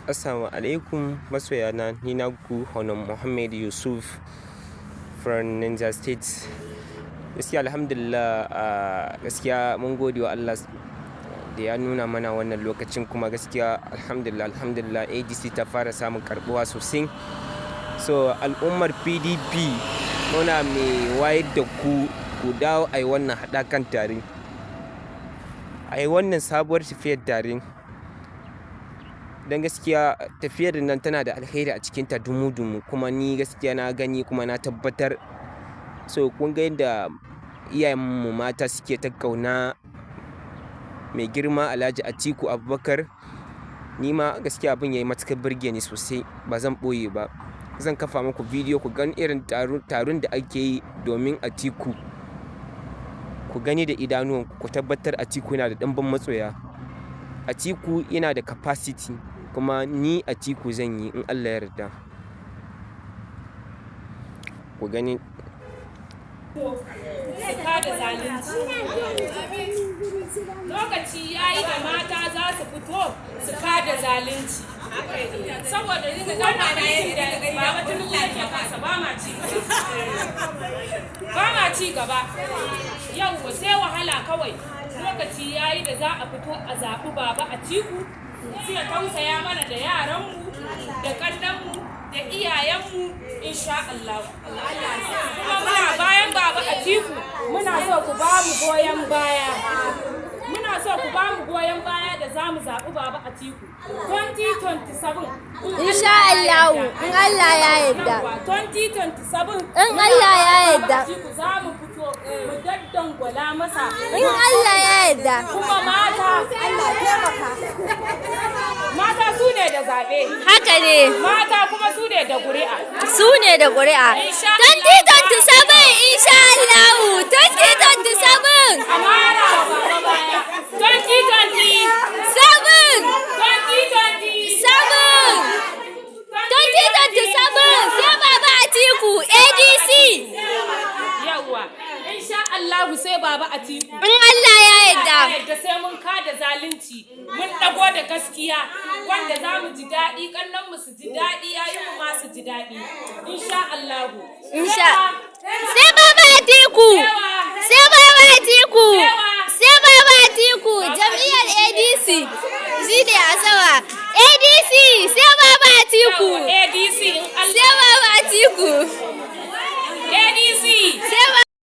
Assalamu alaikum masoyana, ni naku Honor Muhammad Yusuf from Niger State. Gaskiya alhamdulillah, gaskiya mun gode wa Allah da ya nuna mana wannan lokacin. Kuma gaskiya alhamdulillah, alhamdulillah, ADC ta fara samun karbuwa sosai. So al'ummar PDP, muna mai wayar da ku, ku dawo a yi wannan haɗakan tare. A yi wannan sabuwar tafiyar tare. Don gaskiya tafiyar nan tana da alheri a cikinta dumu-dumu, kuma ni gaskiya na gani kuma na tabbatar. So kun ga yadda iyayenmu mata suke ta ƙauna mai girma Alhaji Atiku Abubakar. Ni ma gaskiya abin ya yi matuƙar burge ni sosai, ba zan ɓoye ba. Zan kafa muku bidiyo ku gan irin taron da ake yi domin Atiku. Ku gani da idanuwanku, ku tabbatar Atiku yana da ɗimbin masoya. Atiku yana da capacity, kuma ni Atiku zan yi in Allah ya yarda. Ku gani. Kada zalunci. Lokaci ya yi da mata za su fito su kada zalunci. Saboda wannan aikin da Baba Tinubu yake kansa, ba ma ci ba ma ci gaba. Yauwa, sai wahala kawai. Lokaci ya yi da za a fito a zaɓi Baba Atiku, sai tausaya mana da yaranmu da ƙannenmu da iyayenmu, insha Allah. Kuma muna bayan Baba Atiku, muna so ku ba mu goyon baya. Muna so ku ba mu goyon baya da za mu zaɓi Baba Atiku 2027. Insha Allah, in Allah ya yarda. 2027. In Allah ya yarda. Atiku za mu fito mu daddangwala masa. In Allah ya yarda. Kuma mata, Allah taimaka. Mata su ne da zaɓe. Haka ne. Mata kuma su ne da ƙuri'a. Su ne da ƙuri'a. 2027 insha Allah. 2027. A mara wa Baba baya. 2020. 7. 2020. 7. 2027 sai Baba Atiku, ADC. Yawwa, insha Allahu sai Baba Atiku. In Allah ya yarda. Yadda sai mun kada zalunci, mun dago da gaskiya wanda za mu ji daɗi, kallon mu su ji daɗi, yayin mu ma su ji daɗi, insha Allahu. Insha. Sai Baba Atiku. Sai